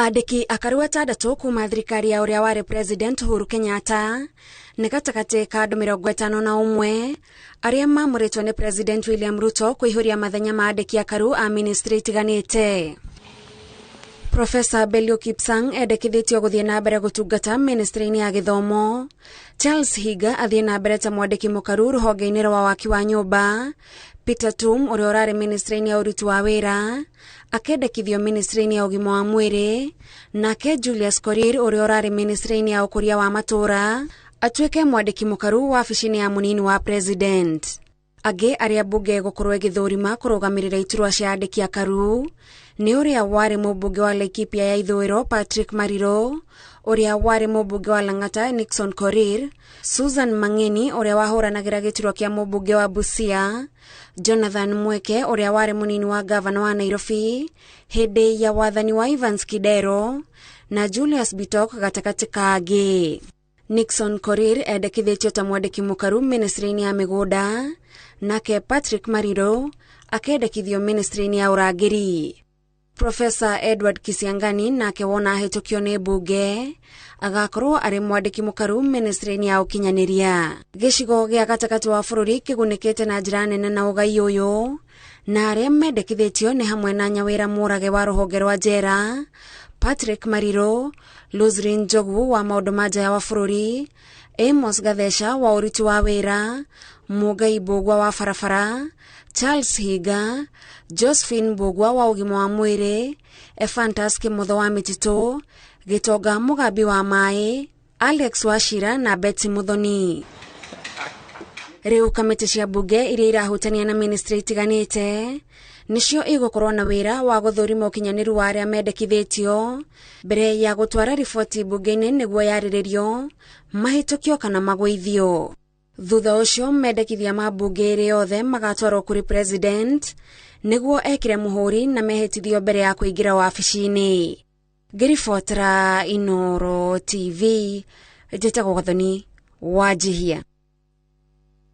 Andĩki akaru atandatũ kuma thirikari ya ũrĩa warĩ President Uhuru Kenyatta nĩ gatagatĩ ka andũ 51 arĩa mamũrĩtwo nĩ President William Ruto kũihũria mathenya ma andĩki akaru a ministry itiganĩte. Profesa Belio Kipsang endekithĩtio gũthiĩ na mbere gũtungata ministry-inĩ ya gĩthomo. Charles Higa athiĩ na mbere ta mwandĩki mũkaru rũhonge-inĩ rwa waki wa nyũmba. Peter Tum ũrĩa ũrarĩ ministry-inĩ ya ũruti wa wĩra akendekithio ministry-inĩ ya ũgima wa mwĩrĩ, nake Julius Korir ũrĩa ũrarĩ ministry-inĩ ya ũkũria wa matũũra atuĩke mwandĩki mũkaru wabici-inĩ ya mũnini wa president. Angĩ arĩa mbunge ĩgũkorwo ĩgĩthũrima kũrũgamĩrĩra iturwa cia andĩki akaru nĩ ũrĩa warĩ mũmbunge wa Laikipia ya ithũĩro Patrick Mariro, ũrĩa warĩ mũmbunge wa Lang'ata Nixon Korir, Susan Mang'eni ũrĩa wahũranagĩra gĩturwa kĩa mũmbunge wa Busia, Jonathan Mweke ũrĩa warĩ mũnini wa gavana wa Nairobi hĩndĩ ya wathani wa Evans Kidero, na Julius Bitok gatagatĩ ka angĩ. Nixon Korir endekithĩtio ta mwandĩki mũkaru ministry-inĩ ya mĩgũnda, nake Patrick Mariro akendekithio ministry-inĩ ya ũrangĩri. Profesa Edward Kisiangani nake wona ahĩtũkio nĩ mbunge agakorwo arĩ mwandĩki mũkaru ministry-inĩ ya ũkinyanĩria. Gĩcigo gĩa gatagatĩ wa bũrũri kĩgunĩkĩte na njĩra nene na ũgai ũyũ, na arĩa mendekithĩtio nĩ hamwe na Nyawĩra Mũrage wa rũhonge rwa njera, Patrick Mariro, Luzrin Njogu wa maũndũ ma nja wa bũrũri, Amos Gatheca wa ũruti wa wĩra, Mũngai Mbũgua wa barabara, Charles Higa, Josephine Mbũgua wa ũgima wa mwĩrĩ, Ephantus Kĩmotho wa mĩtitũ, Gĩtonga Mũgambi wa maĩ, Alex Wachira na Betty Muthoni. Rĩu kamĩtĩ cia mbunge iria irahutania na ministry itiganĩte nĩcio igũkorwo na wĩra wa gũthũrima ũkinyanĩru wa arĩa mendekithĩtio mbere ya gũtwara riboti mbunge-inĩ nĩguo yarĩrĩrio, mahĩtũkio kana magũithio. Thutha ũcio mendekithia ma mbunge ĩrĩ yothe magatwarwo kũrĩ president nĩguo ekĩre mũhũri na mehĩtithio mbere ya kũingĩra wabici-inĩ. Ngĩribotera Inooro TV, njĩtagwo Gathoni Wanjihia.